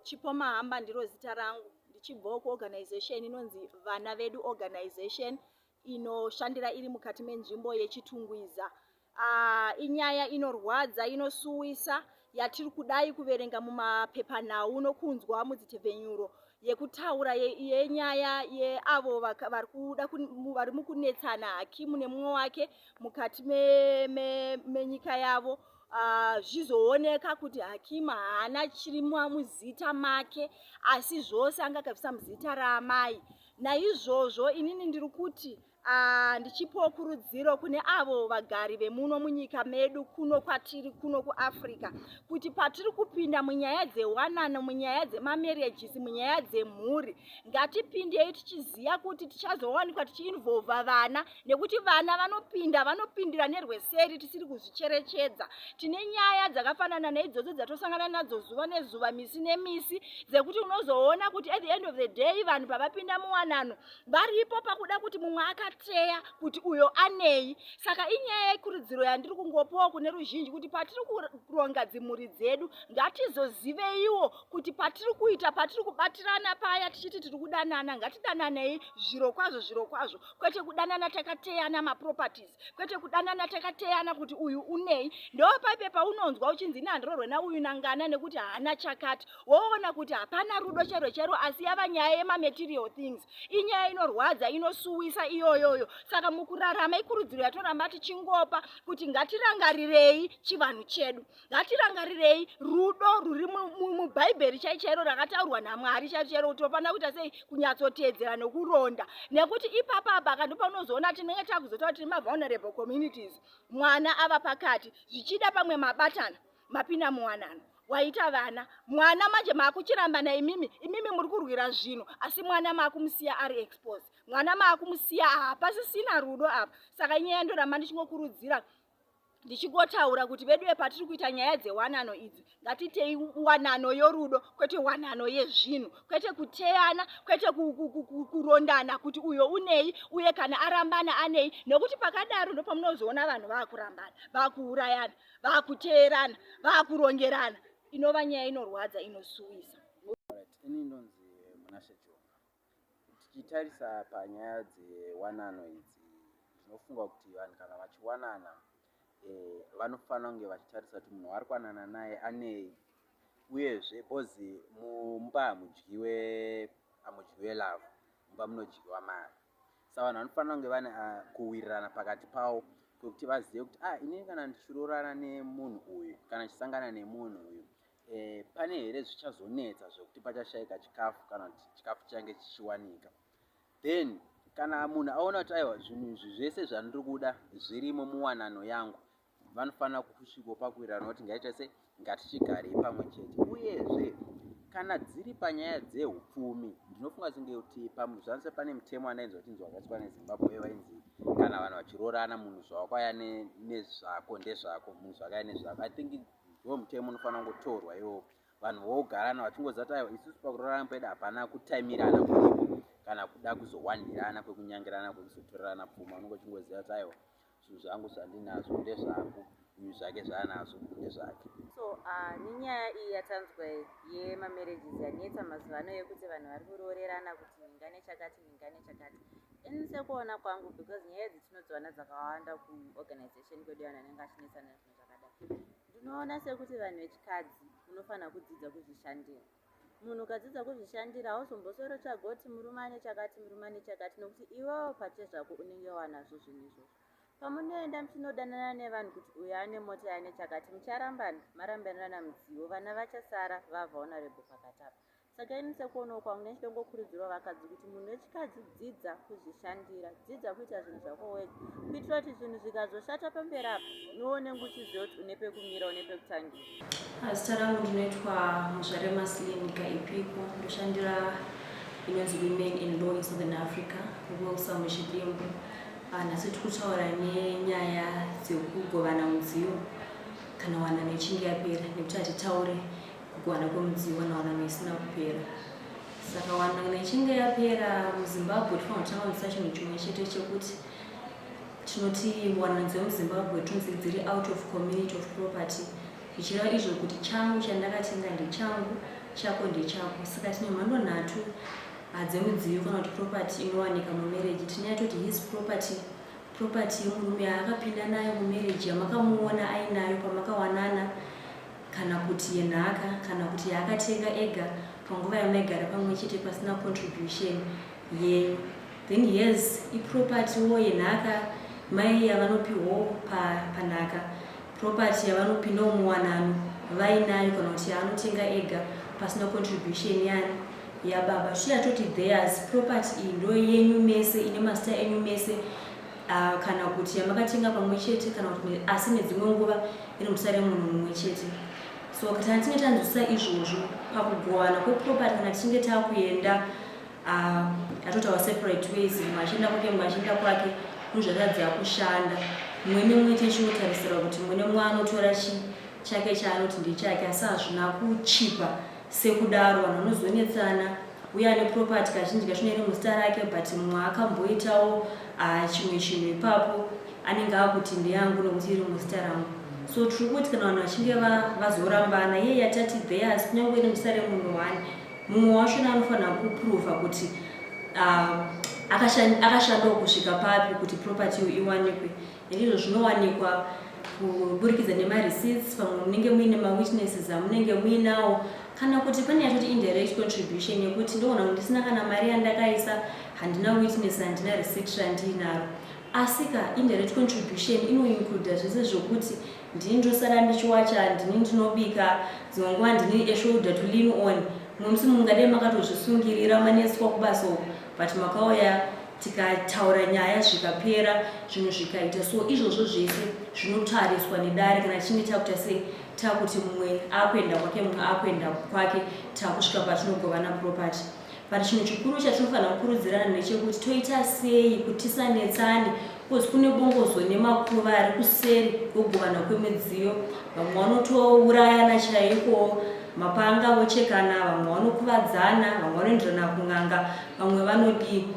Chipo Mahamba ndiro zita rangu, ndichibvawo kuorganization inonzi Vana Vedu Organization inoshandira iri mukati menzvimbo yeChitungwiza. Inyaya inorwadza, inosuwisa yatiri kudai kuverenga mumapepanhau nokunzwa mudzitepfenyuro yekutaura yenyaya yeavo vari kuda vari mukunetsana Hakimu nemumwe wake mukati menyika me, me yavo. Zvizooneka kuti Hakimu haana chiri muzita make, asi zvose anga akabvisa muzita raamai. Naizvozvo inini ndiri kuti ndichipawo kurudziro kune avo vagari vemuno munyika medu kuno kwatiri kuno kuAfrica kuti patiri kupinda munyaya dzewanano, munyaya dzemamarriages, munyaya dzemhuri, ngatipindei tichiziva kuti tichazowanikwa tichiinvolva vana, nekuti vana vanopinda vanopindira nerweseri tisiri kuzvicherechedza. Tine nyaya dzakafanana neidzodzo dzatosangana nadzo zuva nezuva, misi nemisi, dzekuti unozoona kuti at the end of the day vanhu pavapinda muwanano varipo pakuda kuti mumwe akateya kuti uyo anei. Saka inyaya yekurudziro yandiri kungopawo kune ruzhinji kuti patiri kuronga dzimhuri dzedu, ngatizoziveiwo kuti patiri kuita, patiri kubatirana paya tichiti tiri kudanana, ngatidananei zviro kwazvo, zviro kwazvo, kwete kudanana takateyana maproperties, kwete kudanana takateyana kuti uyu unei. Ndo paipe paunonzwa uchinzi ini handirorwe nauyu nangana nekuti haana chakati, woona kuti hapana rudo chero chero, asi yava nyaya yemamaterial things. Inyaya inorwadza, inosuwisa iyoyoyo. Saka mukurarama, ikurudziro yatoramba tichingopa kuti ngatirangarirei chivanhu chedu, ngatirangarirei rudo ruri muBhaibheri chai chairo rakataurwa naMwari chairo chairo, kuti tofanira kuita sei kunyatsoteedzera nokuronda, nekuti ipapa apa ndo paunozoona tinenge takuzotaura tiri mavulnerable communities. Mwana ava pakati, zvichida pamwe mabatana, mapinda muwanano, waita vana, mwana manje maakuchirambana. Imimi muri kurwira zvinhu, asi mwana maakumusiya ari expose, mwana maakumusiya hapasisina rudo apa. Saka inyaya ndoramba ndichingokurudzira, ndichingotaura kuti vedu, patiri kuita nyaya dzewanano idzi, ngatitei wanano yorudo, kwete wanano yezvinhu, kwete kuteyana, kwete kurondana kuti uyo unei, uye kana arambana anei, nekuti pakadaro ndopamunozoona vanhu vaakurambana, vaakuurayana, vaakuteerana, vaakurongerana, inova nyaya inorwadza, inosuwisa. Ini ndonzi Munashe Jonga. Tichitarisa panyaya dzewanano idzi, ndinofunga kuti vanhu kana vachiwanana vanofanira kunge vachitarisa kuti munhu waari kuwanana naye anei, uyezve because mumba hamudyiwe love, mumba munodyiwa mari. Saka vanhu vanofanira kunge vane kuwirirana pakati pavo kwekuti vazive kuti ah, inini kana ndichiroorana nemunhu uyu, kana ndichisangana nemunhu uyu, pane here zvichazonetsa zvekuti pachashayika chikafu kana kuti chikafu chichange chichiwanika? Then kana munhu aona kuti aiwa, zvinhu izvi zvese zvandiri kuda zvirimo muwanano yangu, vanofanira kusvikawo pakuwirirana kuti ngaita sei, ngatichigarei pamwe chete. Uyezve kana dziri panyaya dzeupfumi, ndinofunga senge kuti zvanise pane mutemo wandainzwa uchinzi wakaiswa neZimbabwe, wainzi kana vanhu vachiroorana, munhu zvawakauya nezvako ndezvako, munhu zvakauya nezvako. I think ndo mutemo unofanira kungotorwa iwowo, vanhu vogarana vachingoziva kuti aiwa, isusu pakuroorana pedu hapana kutaimirana kuripo kana kuda kuzowandirana kwekunyangirana, kwekuzotorerana pfuma. Unenge uchingoziva kuti aiwa, zvinhu zvangu zvandinazvo ndezvangu, uyu zvake zvaanazvo ndezvake. So nenyaya iyi yatanzwa yemamarriages yanetsa mazuva ano, yekuti vanhu vari kuroorerana kuti ninga nechakati, ninga nechakati, ini sekuona kwangu, because nyaya idzi tinodziwana dzakawanda kuorganization kwedu, vanhu vanenge vachinetsana nezvinhu zvakadai, ndinoona sekuti vanhu vechikadzi munofanira kudzidza kuzvishandira. Munhu ukadzidza kuzvishandira, hauzombosoro tsvaga kuti murume ane chakati, murume ane chakati, nokuti iwewo pachezvako unenge wanazvo zvinhu izvozvo. Pamunoenda muchinodanana nevanhu kuti uyo ane mota, ane chakati, mucharambana, marambanirana mudziyo, vana vachasara vavulnerable pakati apa. Saka ini sekuonawo kwangu, nechidongokurudzirwa vakadzi kuti munhu wechikadzi, dzidza kuzvishandira, dzidza kuita zvinhu zvako wega, kuitira kuti zvinhu zvikazoshata pamberi apa, unoonenge uchiziva kuti une pekumira, une pekutangira. Zita rangu ndinoitwa Muzvare Maslin Kaipiko, ndoshandira inonzi Women in Law in Southern Africa, WILSA muchidimbu. Nhasi tiri kutaura nenyaya dzekugovana mudziyo kana wanano ichinge yapera, nekuti hatitaure kugovana kwemudziyo kana wanano isina kupera. Saka wanano ichinge yapera muZimbabwe, tofanira kutanga kunzwisisa chinhu chimwe chete chekuti tinoti wanano dzemuZimbabwe tinonzi dziri out of community of property, zvichireva izvo kuti changu chandakatenga ndechangu. Chako ndechako. Saka tine mhando nhatu dzemidziyo kana kuti property inowanika mumarriage. Tine yatoti his property, property yemurume yaakapinda nayo mumarriage, yamakamuona ainayo pamakawanana, kana kuti yenhaka, kana kuti yaakatenga ega panguva yamaigara pamwe chete pasina contribution yenyu. Then yes, ipropertywo yenhaka, mai yavanopiwawo panhaka, property yavanopindawo muwanano vainayo, kana kuti yaanotenga ega pasina contribution yani yababa. Zvichiya toti theirs property, iyi ndo yenyu mese, ine mazita enyu mese, kana kuti yamakatenga pamwe chete, kana kuti asi nedzimwe nguva iri muzita remunhu mumwe chete. So kana tinge tanzwisisa izvozvo pakugovana kweproperty, kana tichinge takuenda atotaura separate ways, mumwe achienda kwake, mumwe achienda kwake, nozvatadza kushanda, mumwe nemumwe techinotarisira kuti mumwe nemumwe anotora chi chake chaanoti ndechake, asi hazvina kuchipa sekudaro. Vanhu vanozonetsana. Uye ane property kazhinji kacho iri muzita rake, but mumwe akamboitawo chimwe chinhu ipapo, anenge akuti ndeyangu nokuti iri muzita rangu. So tiri kuti kana vanhu vachinge vazorambana, iye yatati theirs, kunyange iri muzita remunhu one, mumwe wachona anofanira kuprova kuti akashandawo kusvika papi kuti property iyo iwanikwe. And izvo zvinowanikwa kuburikidza nemareceipts, pamwe munenge muine mawitnesses amunenge muinawo, kana kuti pane yatoti indirect contribution, yekuti ndoona kuti ndisina kana mari yandakaisa, handina witness, handina receipt randiinaro. Asi ka indirect contribution inoincluda zvese zvokuti ndini ndosara ndichiwacha, ndini ndinobika, dzimwe nguva ndini a shoulder to lean on. Mumwe musi mungadai makatozvisungirira, manetswa kubasa uku, but makauya tikataura nyaya, zvikapera, zvinhu zvikaita. So izvozvo zvese zvinotariswa nedare kana tichinge takuita sei, takuti mumwe akuenda kwake, mumwe akuenda kwake, takusvika patinogovana property. But chinhu chikuru chatinofanira kukurudzirana ndechekuti toita sei kuti tisanetsane, because kune bongozo nemakuva ari kuseri kwegovana kwemidziyo. Vamwe vanotourayana chaiko, mapanga vochekana, vamwe vanokuvadzana, vamwe vanoenderana kun'anga, vamwe vanodii.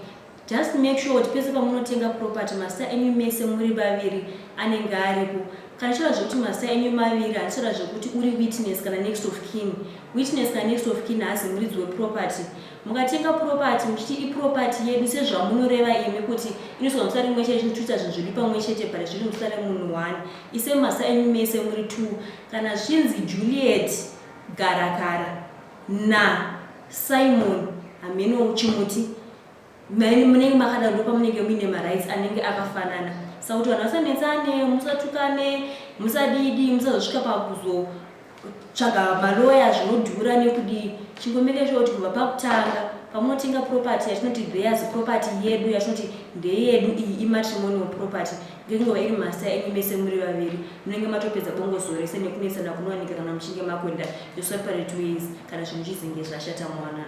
Just make sure kuti pese pamunotenga property, mazita enyu mese muri vaviri anenge aripo. Kana chitaura zvekuti mazita enyu maviri, handichitaura zvekuti uri witness kana next of kin. Witness kana next of kin haazi muridzi weproperty. Mukatenga property muchiti iproperty yedu, sezvamunoreva imi kuti inoiswa muzita rimwe chete, chinotuita zvinhu zviri pamwe chete, but zviri muzita remunhu one, ise mazita enyu mese muri two. Kana zvichinzi Juliet Garakara naSimon hameno Chimuti, munenge makadaro, ndo pamunenge muine marights anenge akafanana. Saka kuti vanhu vasanetsane, musatukane, musadidi, musazosvika pakuzotsvaga maloya zvinodhura nekudii, chingomake sure kuti kubva pakutanga pamunotenga property yatinoti theirs property yedu, yatinoti ndeyedu iyi, imatrimonial property, ngekungova iri mazita enyu mese muri vaviri, munenge matopedza bongozo rese nekunetsana kunowanika kana muchinge makuenda your separate ways, kana zvinhu zvizenge zvashata muwanana.